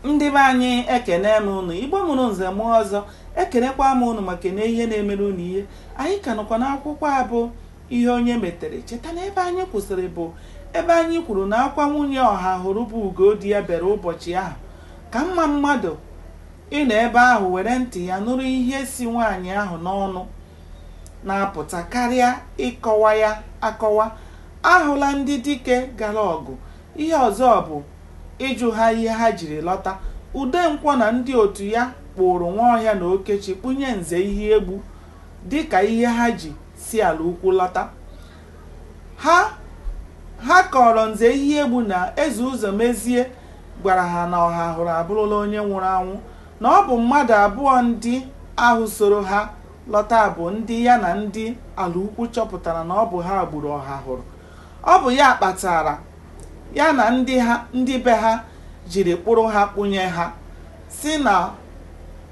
Ndị be anyị, ekene m unu. Igbo mụrụ nze mụọ ọzọ, ekenekwa m unu ma kene ihe na-emere unu ihe. Anyị ka nọkwa n'akwụkwọ a bụ Ihe Onye Metere. Cheta na ebe anyị kwụsịrị bụ ebe anyị kwuru na akwa nwunye Ọhahụrụ bụ Ugodi ya bere ụbọchị ahụ ka mma mmadụ ịnọ ebe ahụ were ntị ya nụrụ ihe si nwaanyị ahụ n'ọnụ na-apụta karịa ịkọwa ya akọwa. A hụla ndị dike gara ọgụ, ihe ọzọ bụ ịjụ ha ihe ha jiri lọta. Udenkwọ na ndị otu ya kpụụrụ Nwọhịa na Okechi kpụnye Nze Ihiegbu dị ka ihe ha ji si Alaukwu lọta. Ha ha kọọrọ Nze Ihiegbu na Eze Ụzọmezie gwara ha na Ọhahụrụ abụrụla onye nwụrụ anwụ, na ọ bụ mmadụ abụọ ndị ahụ soro ha lọta bụ ndị ya na ndị Alaukwu chọpụtara na ọ bụ ha gburu Ọhahụrụ. Ọ bụ ya kpatara ya na ndị ha ndị be ha jiri kpụrụ ha kpụnye ha, sị na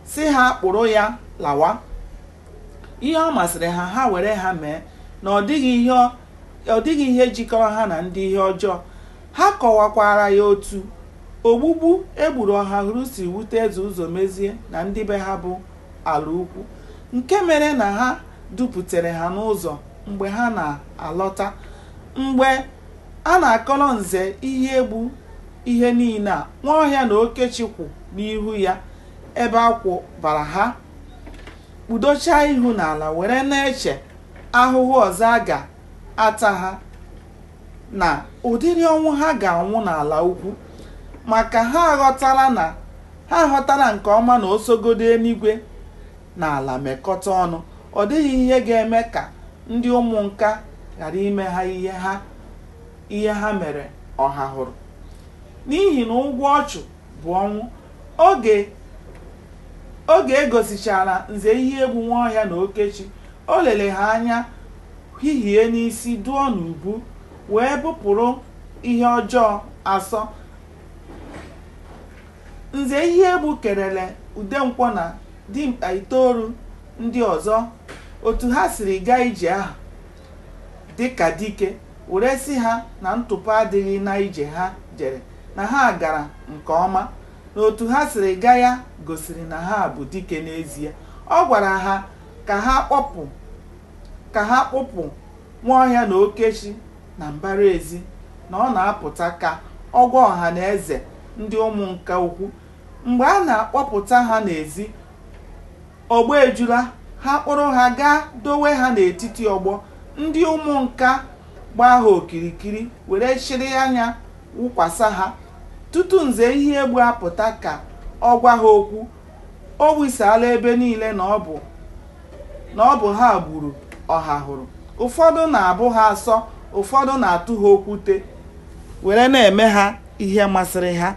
sị ha kpụrụ ya lawa. Ihe ọ masịrị ha, ha were ha mee, na ọ dịghị ihe ọ dịghị ihe jikọrọ ha na ndị ihe ọjọọ. Ha kọwakwara ya otu ogbugbu e gburu Ọhahụrụ si wute Eze Ụzọmezie na ndị be ha bụ Alaukwu, nke mere na ha duputere ha n'ụzọ mgbe ha na-alọta. Mgbe a na-akọrọ Nze Ihiegbu ihe niile a, Nwọhịa na Okechi kwụ n'ihu ya ebe a kwụbara ha, kpudochaa ihu n'ala were na-eche ahụhụ ọzọ a ga-ata ha na ụdịrị ọnwụ ha ga-anwụ n'Alaukwu, maka ha aghọtala na ha aghọtala nke ọma na ọ sọgodu eluigwe na ala mekọta ọnụ, ọ dịghị ihe ga-eme ka ndị Ụmụnka ghara ime ha ihe ha ihe ha mere Ọhahụrụ. N'ihi na ụgwọ ọchụ bụ ọnwụ. Oge oge e gosichara Nze Ihiegbu Nwọhịa na Okechi, o lere ha anya hihie n'isi dụọ n'ubu wee bụpụrụ ihe ọjọọ asọ. Nze Ihiegbu kelere Udenkwọ na dimkpa itoolu ndị ọzọ otu ha siri gaa ije ahụ dị ka dike were sị ha na ntụpọ adịghị na ije ha jere, na ha gara nke ọma, na otu ha siri gaa ya gosiri na ha bụ dike n'ezie. Ọ gwara ha ka ha kpọpụ ka ha kpụpụ Nwọhịa na Okechi na mbara ezi na ọ na-apụta ka ọ gwa ọhanaeze ndị Ụmụnka okwu. Mgbe a na-akpọpụta ha n'ezi, ọgbọ ejula, ha kpụrụ ha gaa dowe ha n'etiti ọgbọ, ndị Ụmụnka gbaa ha okirikiri were chịrị anya wụkwasa ha. Tutu Nze Ihiegbu apụta ka ọ gwa ha okwu, o gbisaala ebe niile na ọ bụ na ọ bụ ha gburu Ọhahụrụ. Ụfọdụ na-abụ ha asọ, ụfọdụ na-atụ ha okwute were na-eme ha ihe masịrị ha.